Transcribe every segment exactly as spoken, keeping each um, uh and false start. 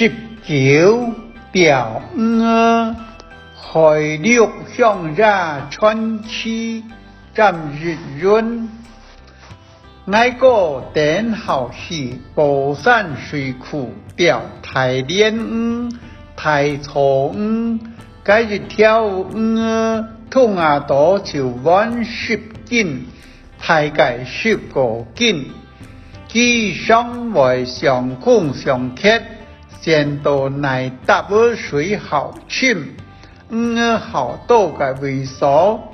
十九，釣魚仔，海陸鄉野傳奇，詹益雲。𠊎哥等好去寶山水庫釣大鰱魚、大草魚，該一條魚仔，動啊著就滿十斤， 大个十過斤，佢常會相攻相㧒，選著哪搭仔水好深，魚仔好多个位所，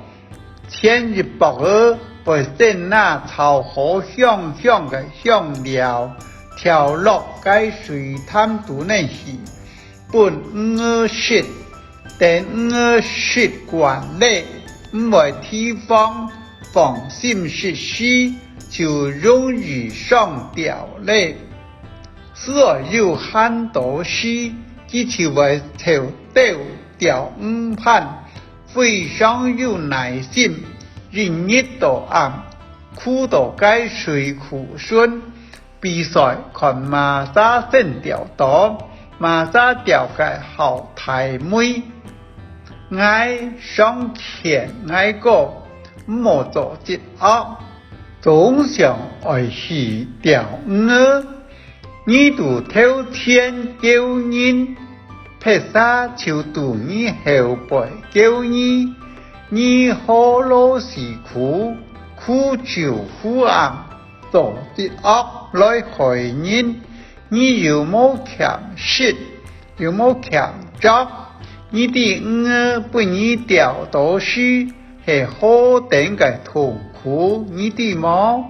前一駁仔會先拿炒好香香个香料，調落該水潭肚內去， 分魚仔食，等魚仔食慣咧，毋會提防，放心食時，就容易上釣咧。斯愛有閒多時，佢就會湊兜釣魚伴，非常有耐心，一日到暗，跍到該水庫脣， 比賽看麼儕先釣著，麼儕釣个好大尾。𠊎常勸𠊎哥，毋好做積惡，總想愛去釣魚仔。你佇頭前噭人，別儕就佇你後背噭你，你何勞辛苦，苦晝苦暗， 做積惡來害人，你又無欠食，又無欠著，你知魚仔分你釣著時，係何等个痛苦，你知無？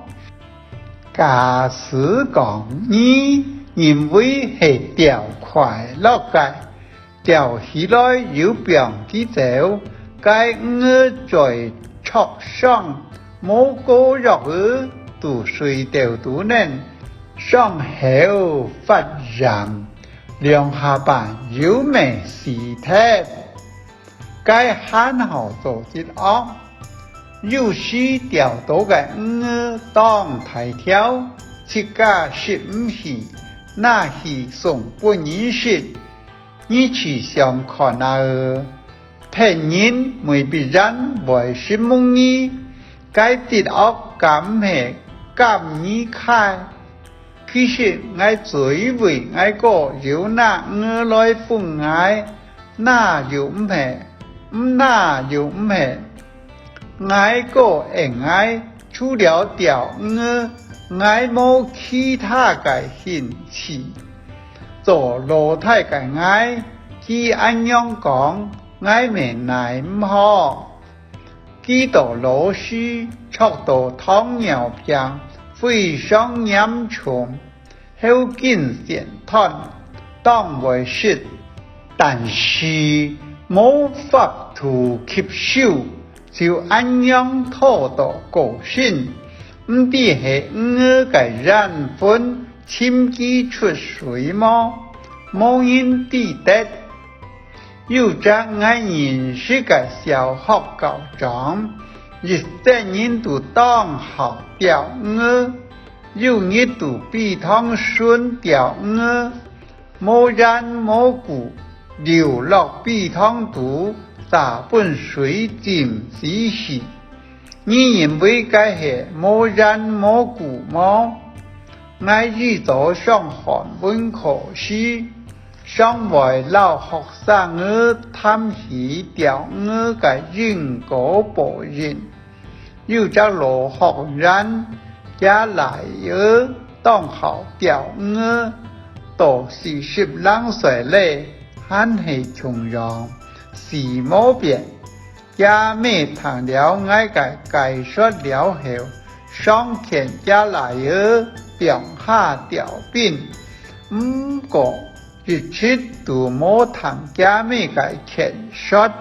假使講你認為係釣快樂个， 釣起來又放佢走，該魚仔嘴著傷，無膏藥仔，佇水竇肚內，傷口發炎，兩下半又乜死忒。該還好做積惡，有時釣著个魚仔當大條，自家食毋起，拿去送分人食， 你試想看啊仔，別人未必然會承蒙你，該積惡敢係監你㧡？其實𠊎最為𠊎哥有拿魚仔來分𠊎，拿又毋係，毋拿又毋係。 𠊎哥應𠊎，除了釣魚，𠊎無其他个興趣。做老弟个𠊎，佢恁樣講，𠊎乜奈毋何。佢到老時，著著糖尿病，非常嚴重， 喉筋先斷，當會失，但是無法度吸收，就恁樣拖到過身。毋知係魚仔个緣分，尋佢出水無？無人知得。 有隻𠊎認識个小學校長，一生人都當好釣魚仔，有日佇陂塘脣釣魚仔，無緣無故，溜落陂塘肚，撒分水浸死去。 你認為該係無緣無故無？𠊎以早上漢文課時，常會摎學生仔談起釣魚个因果報應。有隻老學員，厥倈仔當好釣魚，到四十零歲咧，還係共樣，死無變。 厥姆聽了𠊎个解說了後，常勸厥倈仔放下釣檳，毋過一直都無聽厥姆个勸說，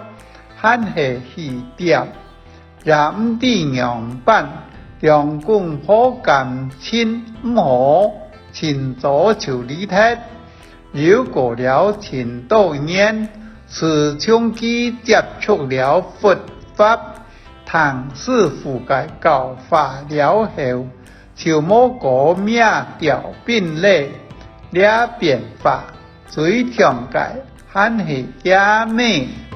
還係去釣，也毋知仰般，兩公婆感情毋好，盡早就離忒。 又過了盡多年，自從佢接觸了佛法，聽師父个教化了後，就無過摸釣檳咧。這變化，最暢个還係厥姆。